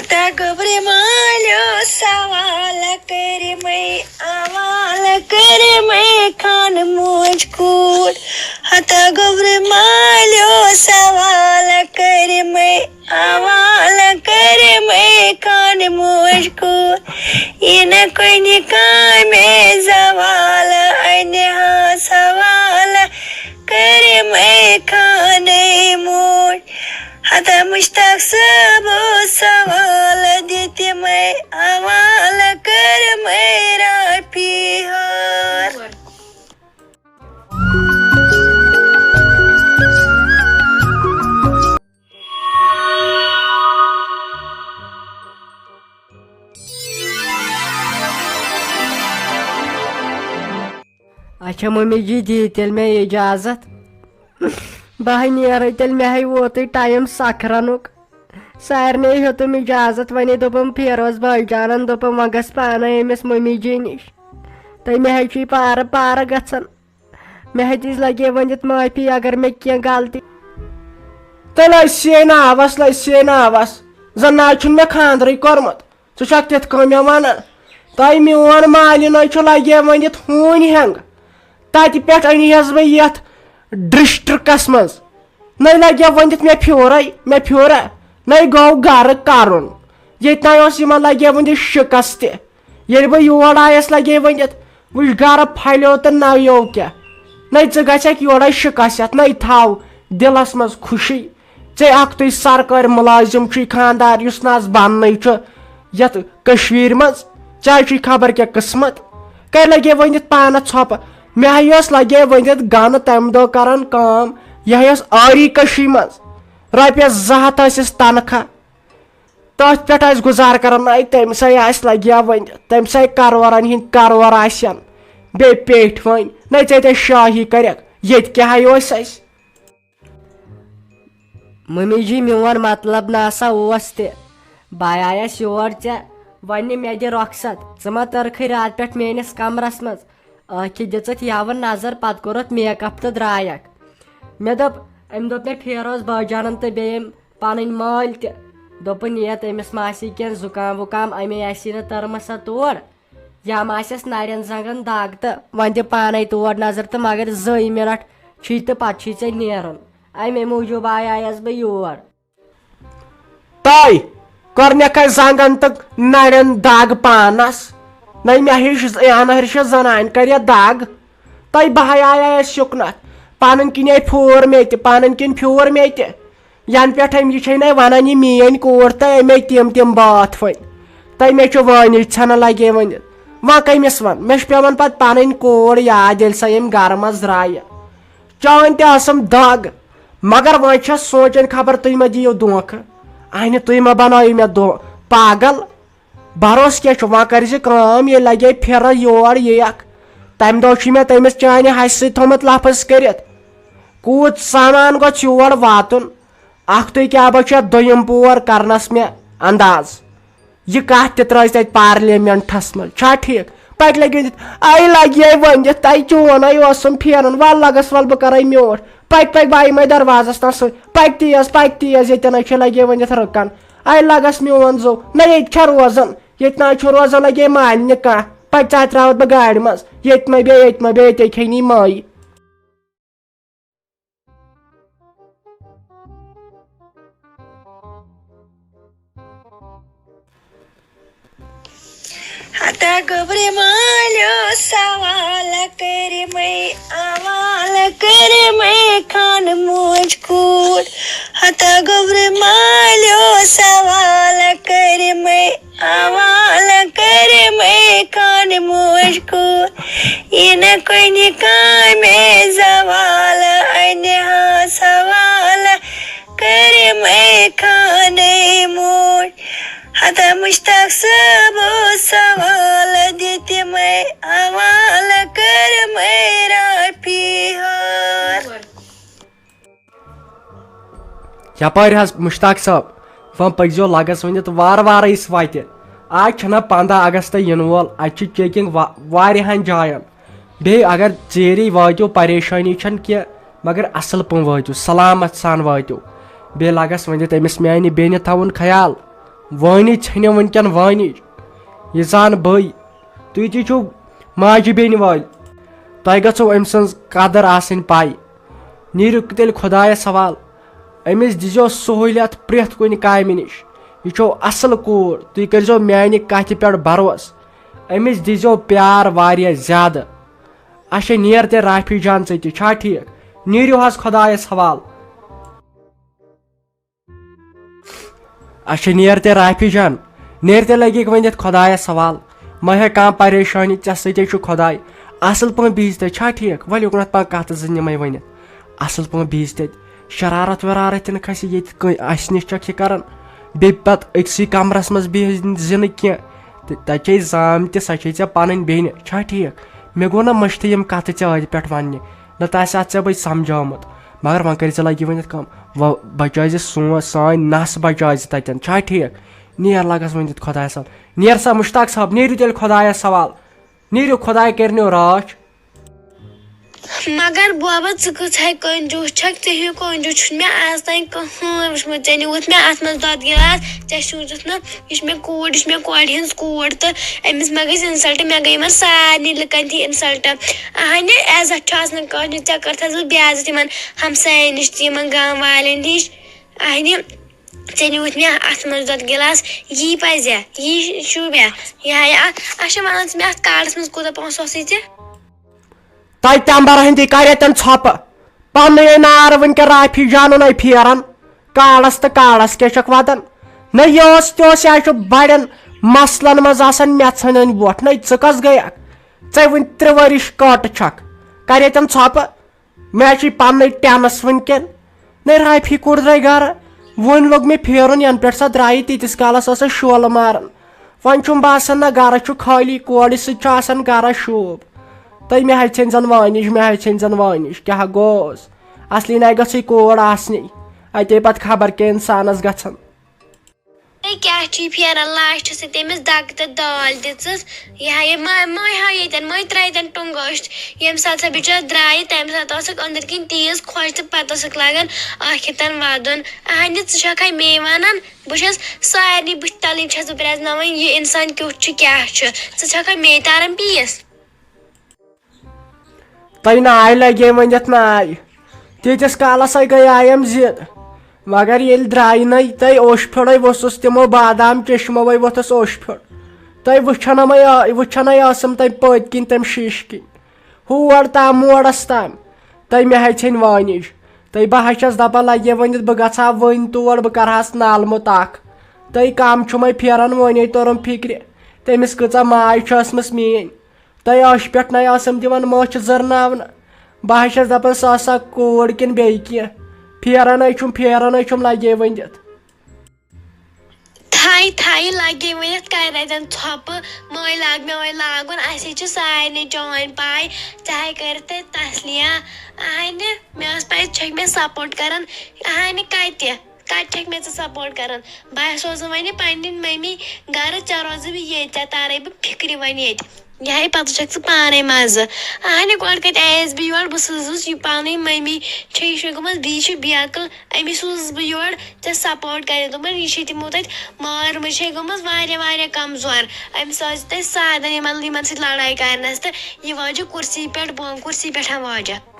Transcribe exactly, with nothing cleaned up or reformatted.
ہتا گوٚبرِ مالیو سوال کٔرمَے، اوال کٔرمَے خان موج کوٗر۔ ہتا گوٚبرِ مالیو سوال کٔرمَے، اوال کٔرمَے خان موج کوٗر۔ یہِ نہٕ کُنہِ کامہِ زوال، اَنہِ ہا سوال کٔرمَے خانٕے موج۔ ہتا مشتاق صٲبو سوال دِتِمَے، اوال کٔرمَے رافی ہار۔ اچھا ممی جی، دی تیٚلہِ مےٚ اجازت۔ بہٕ ہے نیرے تیٚلہِ، مےٚ ہے ووتُے ٹایم سکھ رنُک۔ سارنٕے ہیوٚتُم اجازت، وۄنۍ دوٚپُم فیروز بٲے جانن، دوٚپُم وۄنۍ گژھ پانے أمِس ممی جی نِش۔ تہٕ مےٚ ہے چھُ یہِ پارٕ پارٕ گژھان۔ مےٚ ہیٚتِس لگے ؤنِتھ معٲفی اگر مےٚ کینٛہہ غلطی۔ تہٕ لٔسۍ ہے ناوس، لٔسۍ ہے ناوس۔ زن نہ چھُنہٕ مےٚ خانٛدرٕے کوٚرمُت۔ ژٕ چھکھ تِتھ کٔنۍ مےٚ ونان؟ تۄہہِ میون مالِنَے چھُ لگے ؤنِتھ ہوٗنۍ ہٮ۪نٛگ۔ تتہِ پٮ۪ٹھ أنی ہس بہٕ یتھ ڈسٹرکس منٛز۔ نَے لگے ؤنِتھ مےٚ پھیورے، مےٚ پھیورا۔ نَے گوٚو گرٕ کرُن۔ ییٚتہِ نَے اوس یِمن لگے ؤنِتھ شِکس تہِ۔ ییٚلہِ بہٕ یور آیس لگے ؤنِتھ، وٕچھ گرٕ پھلیو تہٕ نَیو کیٛاہ۔ نَے ژٕ گژھکھ یورے شِکس ہٮ۪تھ، نَے تھاو دِلس منٛز خوشی۔ ژےٚ اکھ تُے سرکٲرۍ مُلٲزِم چھُے خانٛدار، یُس نہٕ از بننٕے چھُ یتھ کٔشیٖرِ منٛز۔ ژےٚ چھُے خبر کیٛاہ قٕسمت۔ کَرِ لگے ؤنِتھ پانس ژھۄپہٕ۔ مےٚ ہے ٲس لگے ؤنِتھ گنہٕ تمہِ دۄہ کران کٲم، یہِ ہے ٲس آری کٔشی منٛز۔ رۄپیس زٕ ہتھ ٲسِس تنخواہ۔ تٔتھۍ پٮ۪ٹھ آسہِ گُزار کران، نَے تٔمۍ سٕے آسہِ لگیا وۄنۍ، تٔمۍ سٕے کرورن ہِنٛدۍ کرور آسن۔ بیٚیہِ پیٹھۍ وۄنۍ، نَے ژےٚ تہِ شٲہی کرکھ، ییٚتہِ کیٛاہ ہے اوس اَسہِ؟ ممی جی، میون مطلب نہ سا اوس تہِ۔ بہٕ آیس یور ژےٚ وننہِ، مےٚ دِ رۄخصت۔ ژٕ ما تٔرکھٕے راتہٕ پٮ۪ٹھ میٲنِس کمرس منٛز؟ ٲکھِ دِژٕتھ یَوٕ نظر، پتہٕ کوٚرُتھ میک اپ تہٕ درٛایکھ۔ مےٚ دوٚپ، أمۍ دوٚپ مےٚ فیروز بٲجانن تہٕ بیٚیہِ أمۍ پنٕنۍ مٲلۍ تہِ۔ دوٚپُن، یَتھ أمِس ما آسی کینٛہہ زُکام وُکام، اَمے آسی نہٕ تٔرمٕژ سۄ تور۔ یا ما آسٮ۪س نرٮ۪ن زنٛگن دگ تہٕ وۄنۍ دِ پانے تور نظر تہٕ مگر زٕے منٹ چھُے تہٕ پتہٕ چھُے ژےٚ نیرُن۔ اَمے موٗجوٗب آیایس بہٕ یور۔ تۄہہِ کٔرنکھے زنٛگن تہٕ نرٮ۪ن دگ پانس؟ نَے مےٚ ہِش ہِش زنانہِ کرِ دگ۔ تۄہہِ بہٕ ہاے آیایس شُکنتھ۔ پنٕنۍ کِنۍ ہے پھیوٗر مےٚ تہِ، پنٕنۍ کِنۍ پھیوٗر مےٚ تہِ۔ ینہٕ پٮ۪ٹھ أمۍ یہِ چھے نَے ونان، یہِ میٲنۍ کوٗر تہٕ أمۍ ہے تِم تِم بٲتھ ؤنۍ۔ تہٕ مےٚ چھُ وٲنِج ژھٮ۪نان لگے ؤنِتھ۔ وۄنۍ کٔمِس ون؟ مےٚ چھُ پٮ۪وان پتہٕ پنٕنۍ کوٗر یاد، ییٚلہِ سۄ ییٚمہِ گرٕ منٛز درٛایہِ۔ چٲنۍ تہِ ٲسٕم دگ۔ مگر وۄنۍ چھَس سونٛچان، خبر تُہۍ ما دِیِو دھوکہٕ۔ اہنہِ، تُہۍ ما بنٲیِو مےٚ دھو-، پاگل۔ بروسہٕ کیٛاہ چھُ؟ وۄنۍ کٔرۍ زِ کٲم، ییٚلہِ لگے پھِرٕ یور یِیَکھ، تَمہِ دۄہ چھُ مےٚ تٔمِس چانہِ ہَسہِ سۭتۍ تھوٚمُت لفظ کٔرِتھ۔ کوٗت سامان گوٚژھ یور واتُن؟ اکھ تُہۍ کیٛاہ بہٕ چھُ دوٚیِم پور کرنس مےٚ انداز۔ یہِ کتھ تہِ ترٲے تتہِ پارلیمنٹس منٛز۔ چھا ٹھیٖک؟ پتہٕ لگہِ ؤنِتھ، اے لگہِ ہے ؤنِتھ، تۄہہِ چون اے اوسُم پھیران، ول لگس، ول بہٕ کرے میوٗٹھ۔ پکہِ پکہِ بہٕ یِمے دروازس تام سۭتۍ۔ پکہِ تیز، پکہِ تیز، ییٚتٮ۪ن ہے چھِ لگہِ ہے ؤنِتھ رٕکن۔ اے لگس میون زو، نہ ییٚتہِ چھا روزان، ییٚتہِ نہ چھُ روزان، لگہِ ہے مالنہِ کانٛہہ۔ پتہٕ ژٕ ترٛاوتھ بہٕ گاڑِ منٛز، ییٚتہِ مہ بیٚہہ، ییٚتہِ مہ بیٚہہ، ییٚتہِ کھیٚنی مٲیہِ۔ ہتا گوٚبرِ مالیو سوال کٔرمَے، اوال کٔرمَے خانہٕ موج کوٗر۔ ہتا گوٚبرِ مالیو سوال کٔرمَے، اوال کٔرمَے خانہٕ موج کوٗر۔ یہِ نہٕ کُنہِ کامہِ زوال، اَنہِ ہا سوال کٔرمَے خانٕے موج۔ ہتا مشتاق صٲبو سوال دِتِمَے، اوال کٔرمَے رافی ہار۔ یپٲرۍ حظ مشتاق صٲب، وۄنۍ پٔکۍزیو لگس ؤنِتھ وارٕ وارٕ أسۍ وتہِ۔ آز چھُنہ پنٛداہ اگست یِنہٕ وول، اتہِ چھِ چیکنگ وا-، واریاہن جاین۔ بیٚیہِ اگر ژیٖری وٲتِو، پریشٲنی چھنہٕ کینٛہہ، مگر اصل پٲٹھۍ وٲتِو، سلامت سان وٲتِو۔ بیٚیہِ لگس ؤنِتھ أمِس میانہِ بیٚنہِ تھاوُن خیال۔ وٲنِج ژھٕنِو وٕنکٮ۪ن وٲنِج۔ یہِ زان بٲے، تُہۍ تہِ چھِو ماجہِ بیٚنہِ وٲلۍ۔ تۄہہِ گٔژھو أمۍ سٕنٛز قدٕر آسٕنۍ پَے۔ نیٖرِو تیٚلہِ خۄدایَس حوال۔ أمِس دیٖزیو سہوٗلیت پرٛٮ۪تھ کُنہِ کامہِ نِش۔ یہِ چھو اَصٕل کوٗر، تُہۍ کٔرۍزیو میٛانہِ کَتھِ پٮ۪ٹھ بھروسہٕ۔ أمِس دیٖزیو پیار واریاہ زیادٕ۔ اچھا، نیر تیٚلہِ رافی جان ژٕ تہِ، چھا ٹھیٖک؟ نیٖرِو حظ خۄدایَس حوال۔ اچھا، نیر تیٚلہِ رافی جان، نیر تیٚلہِ لگہِ ؤنِتھ خۄدایس حوال۔ مہ ہےٚ کانٛہہ پریشٲنی، ژےٚ سۭتۍ چھُ خۄداے۔ اصل پٲٹھۍ بِہِزِ تیٚلہِ، چھا ٹھیٖک؟ ؤلِو، یُکنتھ پانہٕ کتھ زٕ نِمے ؤنِتھ۔ اصل پٲٹھۍ بِہِزِ تیٚلہِ۔ شرارت ورارت تہِ نہٕ کھسہِ ییٚتہِ کٲنٛسہِ، اسہِ نِش چھکھ یہِ کران۔ بیٚیہِ پتہٕ أکسٕے کمرس منٛز بِہِزِ نہٕ کینٛہہ۔ تہٕ تتہِ چھے زام تہِ، سۄ چھے ژےٚ پنٕنۍ بیٚنہِ، چھا ٹھیٖک؟ مےٚ گوٚو نہ مٔشتھٕے یِم کتھٕ ژےٚ ٲدۍ پٮ۪ٹھ وننہِ۔ نہ تہٕ آسہِ اتھ ژےٚ بٔے سمجھٲومُت۔ مگر وۄنۍ کٔرۍ زِ لگہِ ؤنِتھ کٲم، وۄنۍ بچٲے زِ سون، سٲنۍ نس بچٲے زِ تتٮ۪ن، چھا ٹھیٖک؟ نیر لگس ؤنِتھ خۄدایس حوال۔ نیر سا مشتاق صٲب، نیٖرِو تیٚلہِ خۄدایس حوال۔ نیٖرِو، خۄداے کٔرِنو رٲچھ۔ مگر بوبا، ژٕ کۭژاہ کنجوٗس چھکھ، ژےٚ ہیوٗ کنجوٗس چھُنہٕ مےٚ آز تام کٕہٕنۍ وٕچھمُت۔ ژےٚ نیوٗتھ مےٚ اتھ منٛز دۄد گِلاس، ژےٚ سوٗنٛچُتھ نہٕ یہِ چھِ مےٚ کوٗر، یہِ چھِ مےٚ کورِ ہٕنٛز کوٗر، تہٕ أمِس ما گژھِ insult؟ مےٚ گٔے یِمن سارنٕے لُکن تہِ insult۔ اہنہِ، عزت چھُ آسان کٲنٛسہِ نِش، ژےٚ کٔرتھس بہٕ بے عزت یِمن ہمساین نِش تہٕ یِمن گام والٮ۪ن نِش۔ اہنہِ، ژےٚ نیوٗتھ مےٚ اتھ منٛز دۄد گِلاس، یی پزیا؟ یی شوٗبیا؟ یہِ ہا یہِ اتھ، اچھا، وَن ژٕ مےٚ، اتھ کارڈس منٛز کوٗتاہ پونٛسہٕ اوسُے ژےٚ؟ تۄہہِ تمبر ہٕنٛدی کرے تِم ژھۄپہٕ۔ پننُے نار وٕنکٮ۪ن رافی جانُن اے پھیران۔ کاڑس تہٕ کاڑس کیٛاہ چھکھ ودان؟ نہ یہِ اوس تہِ اوس، یہِ ہا چھُ بڑٮ۪ن مسلن منٛز آسان مےٚ ژھٕنن وۄٹھ۔ نہ ژٕ کس گٔیکھ؟ ژےٚ وٕنہِ ترٛےٚ ؤرِش کٲٹہٕ چھکھ۔ کرے تِم ژھۄپہٕ۔ مےٚ ہا چھُے پننُے ٹینس وٕنکٮ۪ن۔ نہ رافی کوٚر درٛاے گرٕ۔ وۄنۍ لوٚگ مےٚ پھیرُن، ینہٕ پٮ۪ٹھ سۄ درٛایہِ تیٖتِس کالس ٲس سۄ شولہٕ ماران۔ وۄنۍ چھُم باسان، نہ گرس چھُ خٲلی، کورِ سۭتۍ چھُ آسان گرس شوٗب۔ تہٕ مےٚ ہَے ژھیٚنۍ زَن وٲنِج، مےٚ ہَے ژھیٚنۍ زَن وٲنِج، کیٛاہ گوس؟ اصلی نَے گٔژھٕے کور آسنی، اَتے پَتہٕ خبر کیٛاہ اِنسانَس گژھان۔ ہے، کیٛاہ چھُے پھیران؟ لاسٹَس چھِ تٔمِس دَکہٕ تہٕ دال دِژٕس۔ یہِ ہا یہِ ما-، مٔہۍ ہا ییٚتٮ۪ن، مٔہۍ ترٛایہِ ییٚتٮ۪ن ٹوٚنٛگہٕ أچھ۔ ییٚمہِ ساتہٕ سۄ بِچٲر درٛایہِ، تَمہِ ساتہٕ ٲسٕکھ أنٛدٕرۍ کِنۍ تیٖژ خۄش تہٕ پَتہٕ ٲسٕکھ لَگان ٲکھِتَن وَدُن۔ اَہنہِ، ژٕ چھَکھَے مے وَنان؟ بہٕ چھَس سارنٕے بٕتھِ تَلٕے چھَس بہٕ پرٛزناوان، یہِ اِنسان کیُتھ چھُ، کیٛاہ چھُ۔ ژٕ چھَکھا مے تاران پیٖس؟ تۄہہِ ناے لگے ؤنِتھ ناے۔ تیٖتِس کالس ہے گٔیایم زِ، مگر ییٚلہِ درٛاے نَے تۄہہِ اوٚش پھیوٚرے ووٚژھُس تِمو بادام چشموے ووٚتھُس اوٚش پھیوٚر۔ تۄہہِ وٕچھن وٕچھنے ٲسٕم تَمہِ پٔتۍ کِنۍ تَمہِ شیٖشہٕ کِنۍ۔ ہور تام موڑس تام۔ تۄہہِ مےٚ ہَے ژھیٚنۍ وٲنِج۔ تۄہہِ بہٕ ہا چھَس دَپان لَگے ؤنِتھ بہٕ گژھٕ ہا وٕنۍ تور، بہٕ کَرٕ ہَس نالہٕ موٚت اَکھ۔ تۄہہِ کَم چھُمَے پھیران، وۄنۍ ہے توٚرُم فِکرِ تٔمِس کۭژاہ ماے چھِ ٲسمٕژ میٛٲنۍ۔ تۄہہِ ٲشہِ پٮ۪ٹھ نَے ٲسٕم دِوان مٔچھ زٕرناونہٕ۔ بہٕ ہا چھَس دَپان سۄ آسا کوٗر کِنہٕ بیٚیہِ کینٛہہ۔ پھیران ہے چھُم، پھیران ہے چھُم لَگے ؤنِتھ۔ تھایہِ تھایہِ لگے ؤنِتھ کرِ اَتٮ۪ن ژھۄپہٕ، مٲلۍ لاگ مےٚ وۄنۍ لاگُن، اَسے چھِ سارنٕے چٲنۍ پاے، ژےٚ ہاے کٔرِتھ تَتہِ تسلیہ۔ اہنہِ، مےٚ ٲس پاے ژٕ چھَکھ مےٚ سپورٹ کران، اہنہِ کَتہِ؟ کَتہِ چھَکھ مےٚ ژٕ سپورٹ کران؟ بہٕ ہا سوزٕ وۄنۍ پننہِ مٔمی گرٕ، ژےٚ روزٕ بہٕ ییٚتہِ، ژےٚ تارے بہٕ فِکرِ وۄنۍ ییٚتہِ۔ یہِ ہاے پتہٕ چھَکھ ژٕ پانے مزٕ۔ اہنہِ گۄڈٕ کتہِ آیس بہٕ یور، بہٕ سوٗزٕس یہِ پنٕنۍ مٔمی چھےٚ، یہِ چھےٚ گٔمٕژ، یہِ چھِ بے عقل، أمِس سوٗزٕس بہٕ یور ژےٚ سپورٹ کرِ۔ دوٚپُن، یہِ چھِ تِمو تَتہِ مٲرمٕژ، چھےٚ گٔمٕژ واریاہ، واریاہ کمزور۔ أمِس ٲسۍ تَتہِ سادن یِمن، یِمن سۭتۍ لڑٲے کرنس تہٕ یہِ وٲجہِ کُرسی پٮ۪ٹھ بۄن، کُرسی پٮ۪ٹھ وٲجہِ۔